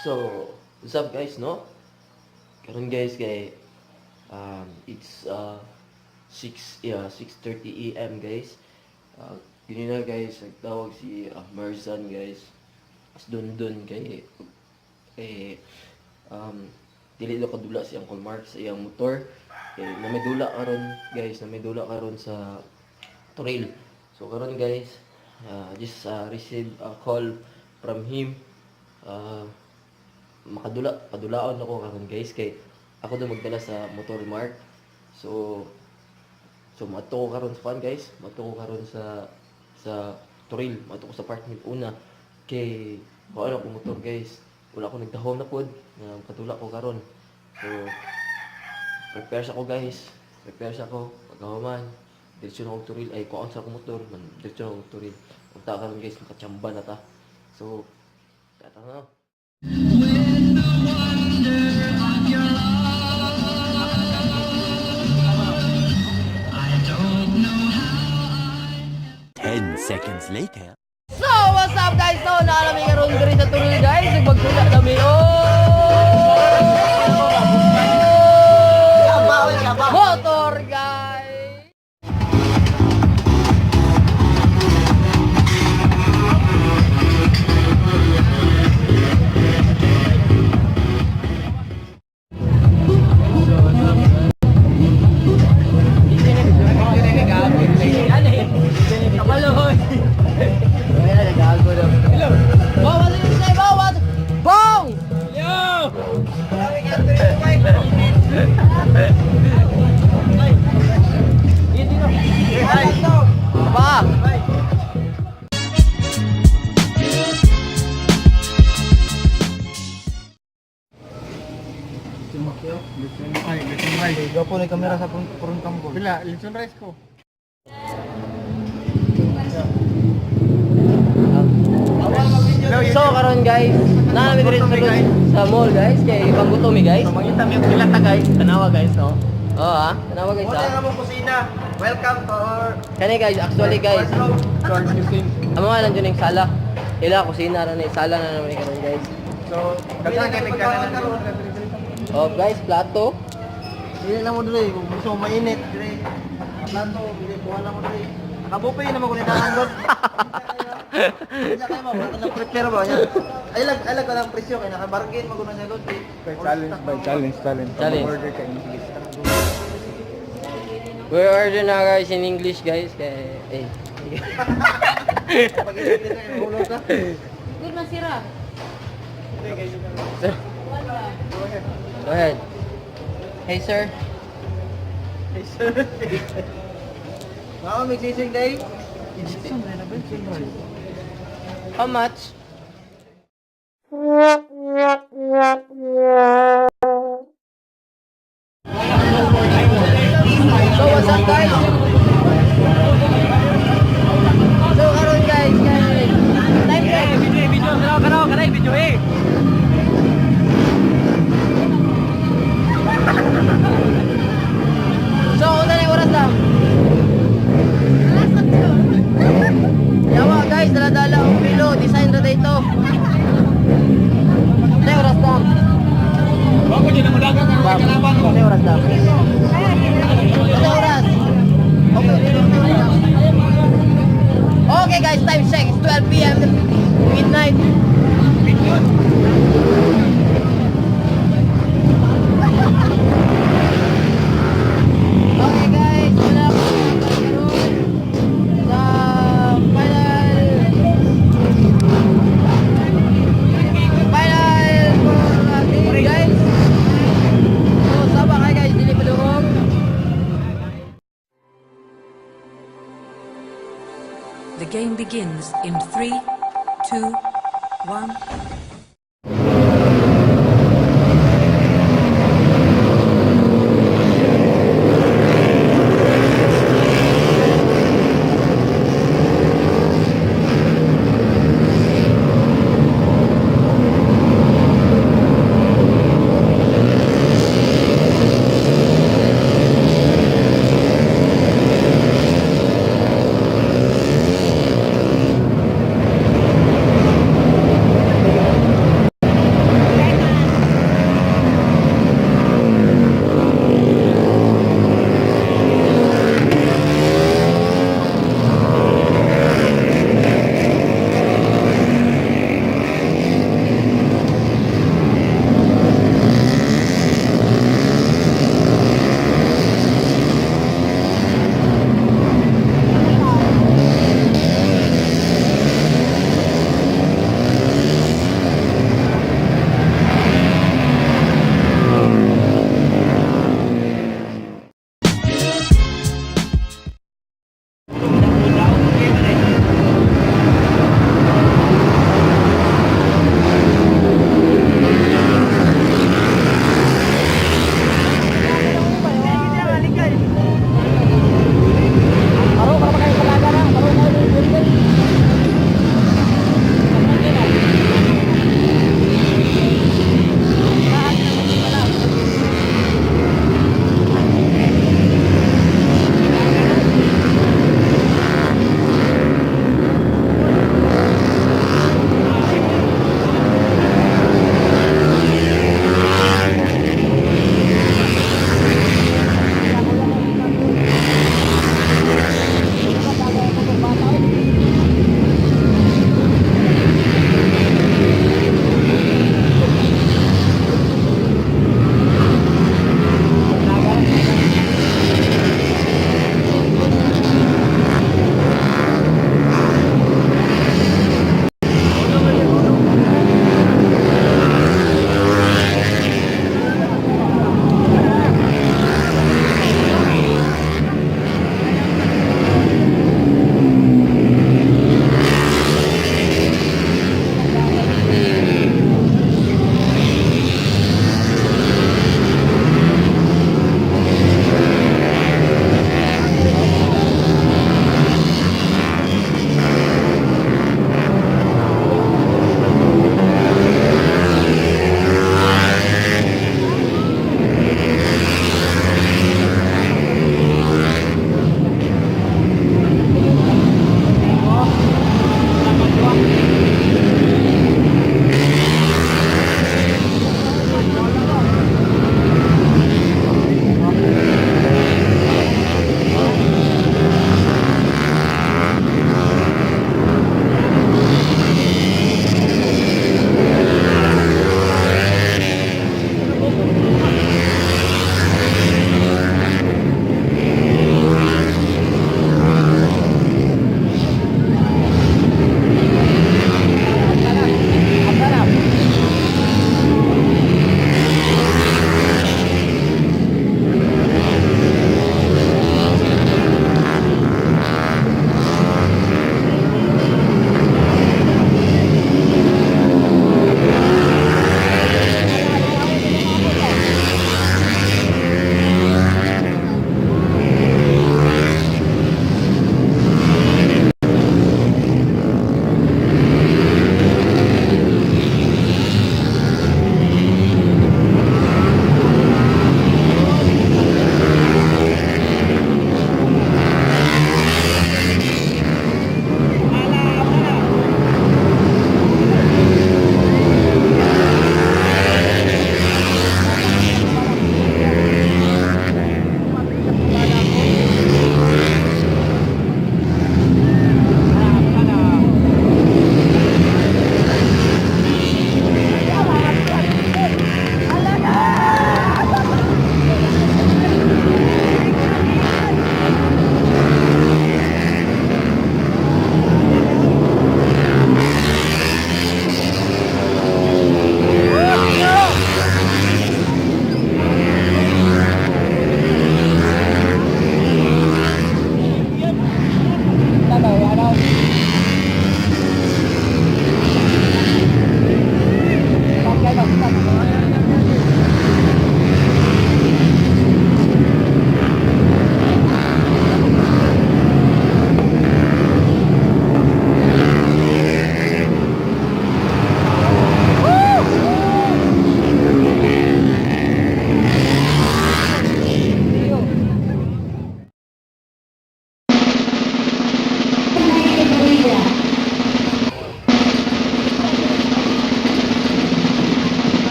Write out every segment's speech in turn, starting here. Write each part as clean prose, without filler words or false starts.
So, what's up, guys, no? Karon, guys, kay it's 6, yeah, 6:30 AM, guys. Ganina, guys, nagtawag si Marzan, guys. As dun dun kay eh dili daw kadula si Uncle Mark sa iyang motor. Kay na may dula karon, guys, na may dula karon sa trail. So karon, guys, just received a call from him. Makadula padulaon ako karon, guys, kay ako daw magdala sa motor Mark. So maadto ko karon sa kuan, guys, maadto ko karon sa trail, maadto ko sa apartment una kay kuan ako motor, guys. Wala ko nagdahom na pod nga makadula ko karon. So prepare sa ko, guys. Prepare sa ko pagkahuman. Diretso na akong turil ay kuan sa akong motor, man diretso na akong turil. Unta karon, guys, makachamba na ta. So tata na. 10 seconds later. So, what's up, guys? So, naalami karon diri sa turil, guys. Nagpagdula kami. Oh! Motor, guys! Bawal yun sa'yo, bawal! Bong! Ba! Ay, lechon rice. Gapo na kamera sa purong kampo. Pila, lechon rice ko. So karon, guys, naa mi diri sa mall, guys, kay panggutom mi, guys. Mangita mi og pilata, guys, tanawa, guys, no. Oo ah, tanawa, guys Mo ah. na mong kusina. Welcome to our Kani, guys, actually, guys, wardrobe. amo nga lang dyan yung sala. Ila kusina ra ni sala na naman ni karon, guys. So, daghan kay pagkaon karon. Oh guys, plato. Dili na mo diri kung gusto mo mainit diri. Plato, dili kuha na mo diri. Nakabupe na mo kung nitahan god. Hindi kayo mo, wala nang prepare ba niya. Ay lag walang presyo kay naka-bargain mo kuno niya god. Challenge ba? Challenge, challenge. Challenge. Order ka English. We order na, guys, in English, guys, kay eh. Pag English na ulo ka. Good man sira. Sir. Go ahead. Hey, sir. Hey, sir. Mao may sisig day. How much? So what's up, guys? So karon, guys, kay time check. Video, video, karaw, karaw, karaw, video eh. So una na yung oras lang. Yawa, guys, dala-dala ang pilo, design ra dito. Ano yung oras lang? Bam, ano yung oras lang? Ano yung oras? Okay. Okay, guys, time check. It's 12 p.m. Midnight. Okay, guys, wala po karon sa final for game, guys. So sama kayo, guys, dili padungog. The game begins in three, two, one.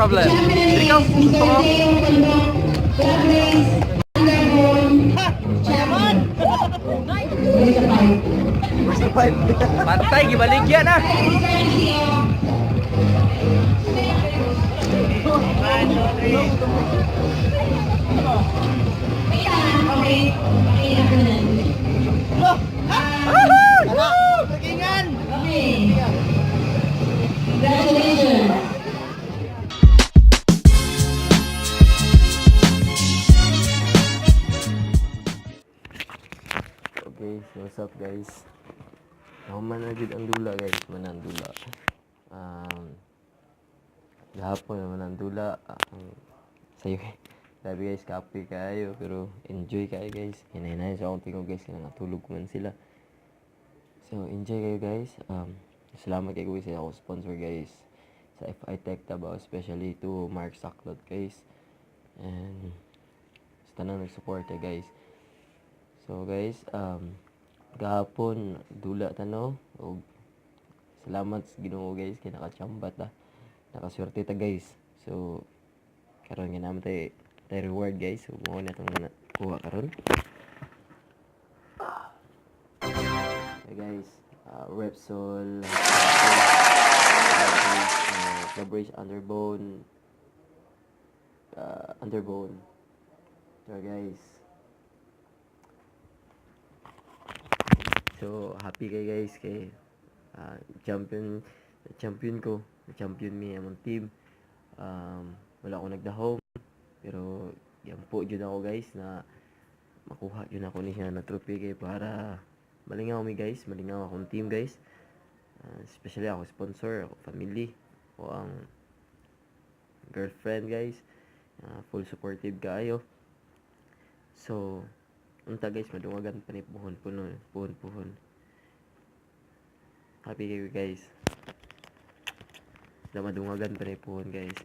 problem. Ikaw, gusto ko. Patay, gibaligyan ah. Pagingan! Okay, so what's up, guys? Nahuman na jud ang dula, guys, man ang dula. Gahapon naman ang dula. Ang sayo eh. Grabe guys, kapoy kayo pero enjoy kayo, guys. Hinay-hinay sa akong tingog, guys, kaya natulog man sila. So enjoy kayo, guys. Salamat kayo guys sa akong sponsor, guys, sa FI Tech Davao, especially to Mark Saklot, guys. And sa tanang nagsuporta, guys. So guys, gahapon dula tano og salamat sa Ginoo, guys, kay nakachamba ta. Nakaswerte ta, guys. So karon nga naman tay reward, guys. So mao na tong nakuha karon. Okay guys, Repsol, Club Race Underbone, Underbone. So guys, so happy kay guys kay champion champion ko, champion mi among team. Wala ko nagdahom pero po jud ako, guys, na makuha jud ako niya na trophy kay para malingaw mi, guys, malingaw akong team, guys. Especially ako sponsor, ako family, o ang girlfriend, guys. Full supportive kaayo. So, unta guys, madungagan pa ni puhon puno, puhon puhon. Happy kayo, guys. Na madungagan pa ni puhon, guys.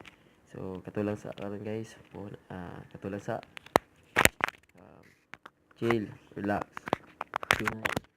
So, katulang sa karon, guys, puhon katulang sa chill, relax. Good night.